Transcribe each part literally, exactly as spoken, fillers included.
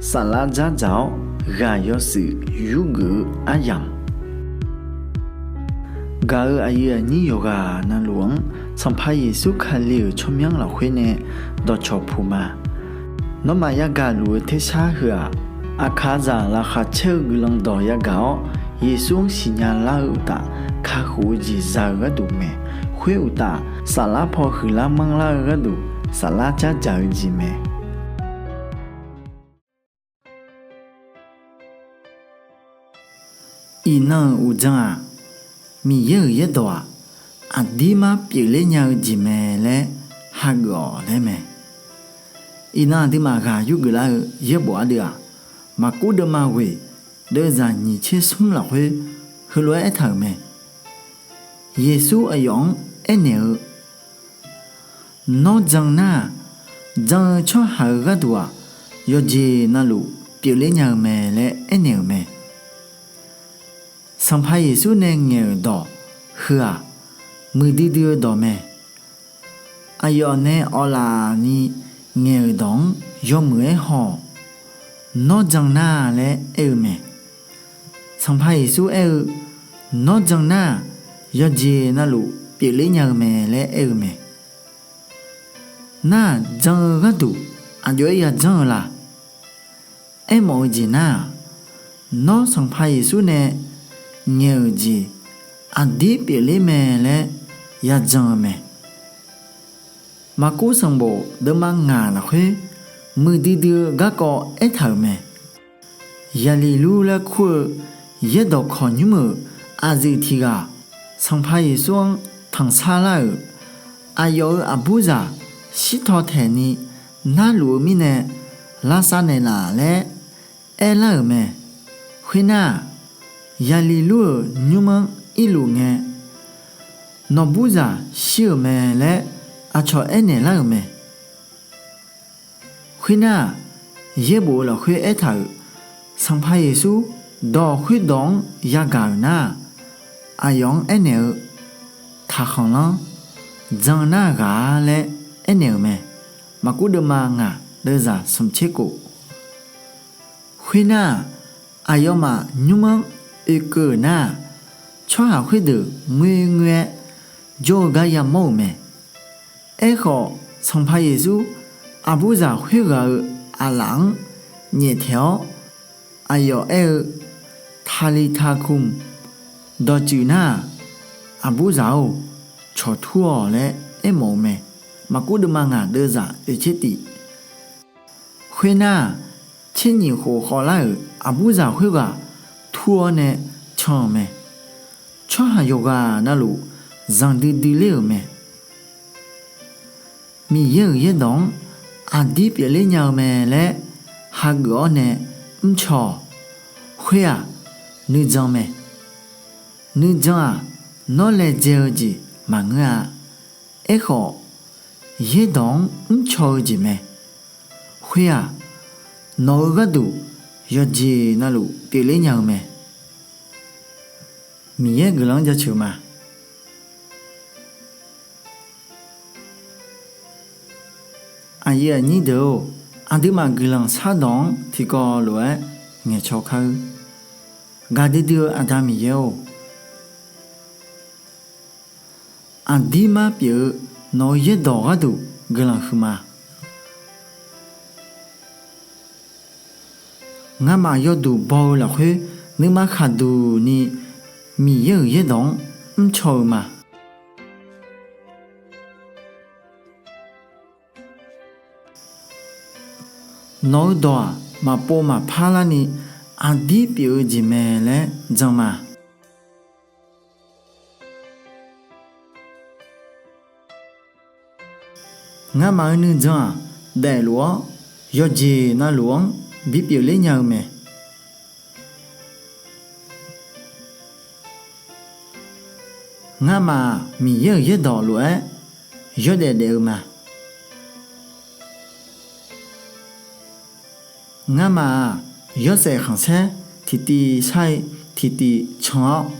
Saflar dzardzaq-awr ghaq yawshuif yurgeuf-eu aryamq, gaq-euq aqyuif aqnyir yawqghaq navluf-anr Sanqpaq Yeqsur Kali-euq tsawrmyanr lafkhoer nae dawqcawq puq ma. Nawmaf yagaq luf-eu tersar heu-aq, aqkaqzaq laqkhaq caer-eu guiqlanq dawq yagaq-awr, Yeqsur-anr siqnya lar-eu uqtaf, kakhof-eu jeq za-eu gharduq mae. Khoer uqtaf, saflar paw huiqlar manrlar-eu gharduq, saflar dzardzaq-eu jeq mae. Iqnan-euq uqdzan-aq, Miqyaer-euq yaerdawq-aq, aqdirmar pyeufler nya-eu jeq mae laer hageuf-awq laer mae. Iqnan aqduimaf ghaq yurgeuf lar-eu yaerbof ardeuv-aq, Maqkuv deuvma ghoeq deuvzaq nyiq tser smr lafkhoer heulof-aer aertaq-euq mae. Yeqsur aqyawf-anr aernaeq-eu, Nawr jan nar-aq, jan-eu tsawrhaq-eu gharduq-aq, yawqjeq navluf pyeufler nya-eu mae laer aernaeq-euq mae. Sanqpaq Yeqsur nae ngaeq-euq dawq heu-aq, muiqdui dui-eu dawq mae. Aqyawf nae awqlaf ni ngaeq-euq dawq-anr yawmuiq-aer haw-awq. Nawr jan nar-a laer aer-eu mae. Sanqpaq Yeqsur aer-eu, Nawr jan nar-aq, yawqjeq navluf pyeufler nya-eu mae laer aer-eu mae. Nar-aq, jan-eu gharduq aqjox-aer yajanr-eu la? Aermawf-eu jeq nar-aq, Nawr Sanqpaq Yeqsur nae ngaeq-euq jeq aqdir pyeufler mae laer yajan-eu mae. Maqkuv sanqbof deuvma ngaq lafkhoer muiqdui dui-eu garkawv aertaq-euq mae. Yaqliqlur laer kur-eu yaerdawq kawq nymr-euq aqyuif tiq ghaq Sanqpaq Yeqsur-anr tanqsar lar-euq, aqyawf-euq aqburzaq shirtaw taeqni narluf-eu mirnae lavsav naeqlaf laer aerlar-euq mae. Khoernar-aq, Yaqliqlur-euq nymr-anr irluf ngae, Nawqburzaq shir-euq mae laer aqcawq aernaeq lar-euq mae. Khoernar-aq, yaerbof-eu lafkhoer aertaq-euq Sanqpaq Yeqsur dawq khoerdawq-anr yagaq-euq nar-aq, aqyawf-anr aernaeq-eu, Taqkhanqlanr jan nar-aq ghaq-a laer aernaeq-euq mae. Maqkuv deuvma ngaq deuvzaq smq tser kof. Khoernar-aq, aqyawfmaf nymr-anr oekeuv-euq nar-aq, tsawrhaq khoerdeuq ngoerngoer-aer jawr-eu gar yamawr-euq mae. Aerkhawf, Sanqpaq Yeqsur aqburzaq khoerghaq-euq aqlaf-anr nyaeftaeq-awr, aqyawf aer-eu, Talitha kum, dawqtsuif nar-aq, Aqburzaq-or, cawqtur-awq laer aermawf-eu mae. Maqkuv deuvma ngaq deuvzaq oeq tser tif. Khoernar-aq, tser nyiq khof khawvlar-euq aqburzaq khoerghaq tur-awr nae can-euq mae. Tsawrhaq yawqghaq navluf zanqdui dui ler-euq mae. Miqyaer-euq yaerdawq-anr aqdir pyeufler nya-eu mae laer hageuf-awr nae mrcaw-awq. Khoer-aq, nuijan mae. Nuijan-aq, nawr laejae-eu jeq maqngeur-a. Aerkhawf, yaerdawq-anr mrcaw-eu jeq mae. Khoer-aq, nawq-eu gharduq yawqjeq navluf pyeufler nya-eu mae. Miqyaer guiqlanq-anr jaceuq ma. Aqyuif aqnyir deuq-or, aqduimaf guiqlanq shardawq-anr tiqkawv lof-aer ngaeqcaw kar-eur. Gaqdui dui-eu Aqda Miqyaer-or, aqdirmar pyeuf-eu nawq-eu yaerdawq gharduq guiqlanq huiqma. Ngamaf yawduq baw-eu lafkhoer nuima khaqduq ni Miqyaer-euq yaerdawq-anr mrcaw-eu ma. Nawq-eu dawq-aq, maqpov maqpar larni aqdir pyeuf-eu jeq mae laer jan ma. Ngamaf-eu nuijan-aq, daefluf-awr yawqjeq navluf-anr bipyeuf ler nya-eu mae. Ngamaf-aq, Miqyaer-euq yaerdawq lof-aer yawdaef daef-eu ma. Ngamaf-aq, yawshaef khanqsaer tiqtiv shar-ir tiqtiv can-awr,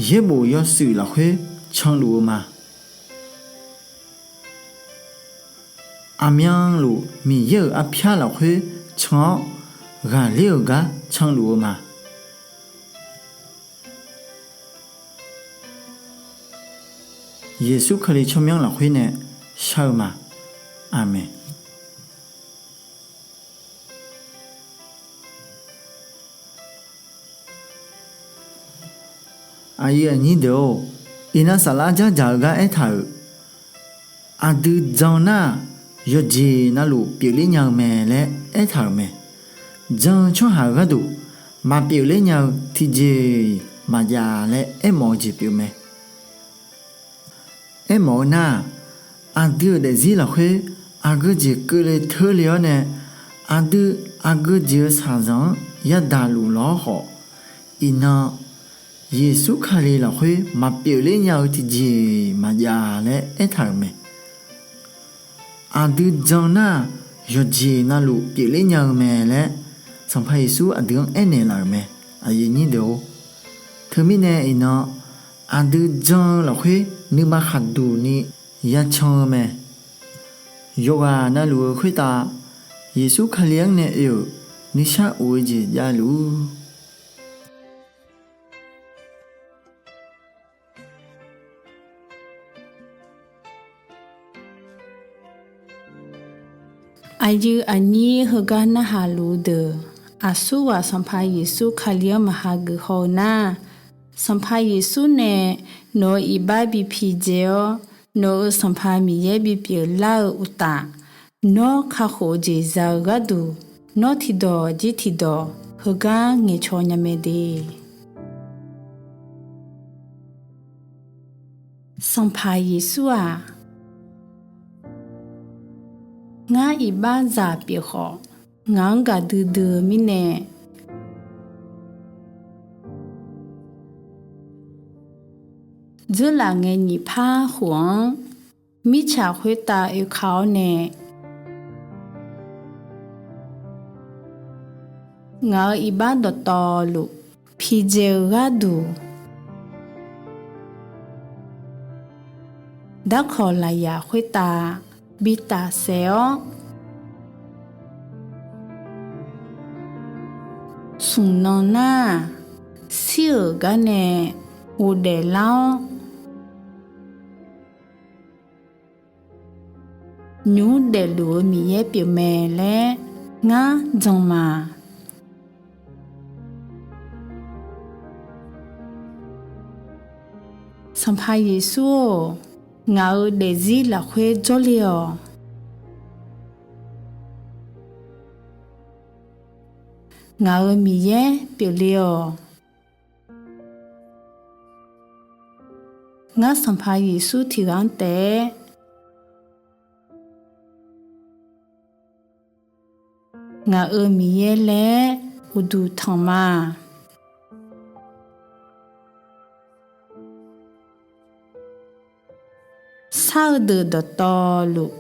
yaerbof yawshuif lafkhoer canluf-eu ma. aqmyanluf Miqyaer-euq arpyar lafkhoer can-awr ghaqler-euq gar canluf-eu ma. Yeqsur Kali tsawrmyanr lafkhoer nae shar-eu ma. Aqmeq. Aqyuif aqnyir deuq-or, iqnan saflar dzardzaq-eu gar aertaq-euq, aqdui jan nar-aq, yawqjeq navluf pyeufler nya-eu mae laer aertaq-euq mae. Jan-eu tsawrhaq-euq gharduq maqpyeufler nya-eu tiqjeq-iq maqjav laer aermawf-eu jeq pyeuf mae. Aermawf-eu nar-aq, aqdui-euq daefzir lafkhoer aqgeu jeq keuvle teurle-awr nae, aqdui aqgeu jeq-eu shaqzanq-anr yadaq luf lawr khawf, iqnan Yeqsur Kali lafkhoer maqpyeufler nya-eu tiqjeq-iq maqjav laer aertaq-euq mae. Aqdui jan nar-aq, yawqjeq navluf pyeufler nya-eu mae laer Sanqpaq Yeqsur aqdui-anr aernaeq laf-euq mae. Aqyuif aqnyir deuq-or, teumirnae iqnan aqdui jan-eu lafkhoer nuima khaqduq ni yacan-eu mae. Yawqghaq navluf-eu khoertav Yeqsur Kali-anr nae oe-euq nuisar of-eu jeq javluf-ur. Aqyuif aqnyir heugar narhaq luf-eu deuq, aqsurghaq Sanqpaq Yeqsur Kali-anr maqha geuf haw-eu nar, Sanqpaq Yeqsur nae nawq-euq iqbax bi pidzae-awr, nawq-euq Sanqpaq Miqyaer bipyeuf lar-eu uqtaf, nawr kakhof-eu jeq za-eu gharduq, nawr tiqdawq jir tiqdawq heugar ngaeqcaw nya mae de. Sanqpaq Yeqsur-aq, ngar iqbaxzaq pyeuf khawf, ngaq-anr gaqdui dui-eu mirnae, dzeurlaf ngae nyiq par khof-anr mirtsaq khoertav oeka-awr nae, ngaq-euq iqbax dawqtawvluf pidzae-eu gharduq, darkawq lafyaq khoertav bi tafsaef-awr, smq nan nar-aq, shir-euq gar nae ghofdaef lar-awr, nymq mr daefluf-eu Miqyaer pyeufmae laer ngar jan ma. Sanqpaq Yeqsur-or, ngaq-euq daefzir lafkhoer jawrle-awq. Ngaq-euq Miqyaer pyeufle-awq. Ngar Sanqpaq Yeqsur tiqghaq-anr taef-aer ngaq-euq Miqyaer laer uqduq tanq ma. Shar-eu deuq dawqtawvluf,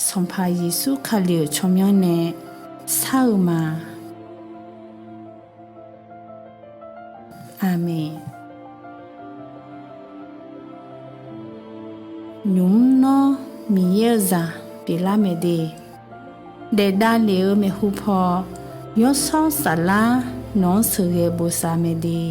Sanqpaq Yeqsur Kali-euq tsawrmyanr nae shar-eu ma. Aqmeq. Nymq mr nawr Miqyaer-eu zaq pyeuflar mae de. Daef davlef-eu maeqhu paw, Yawshawr Saflar nawq-anr sheuqghae bosav mae de.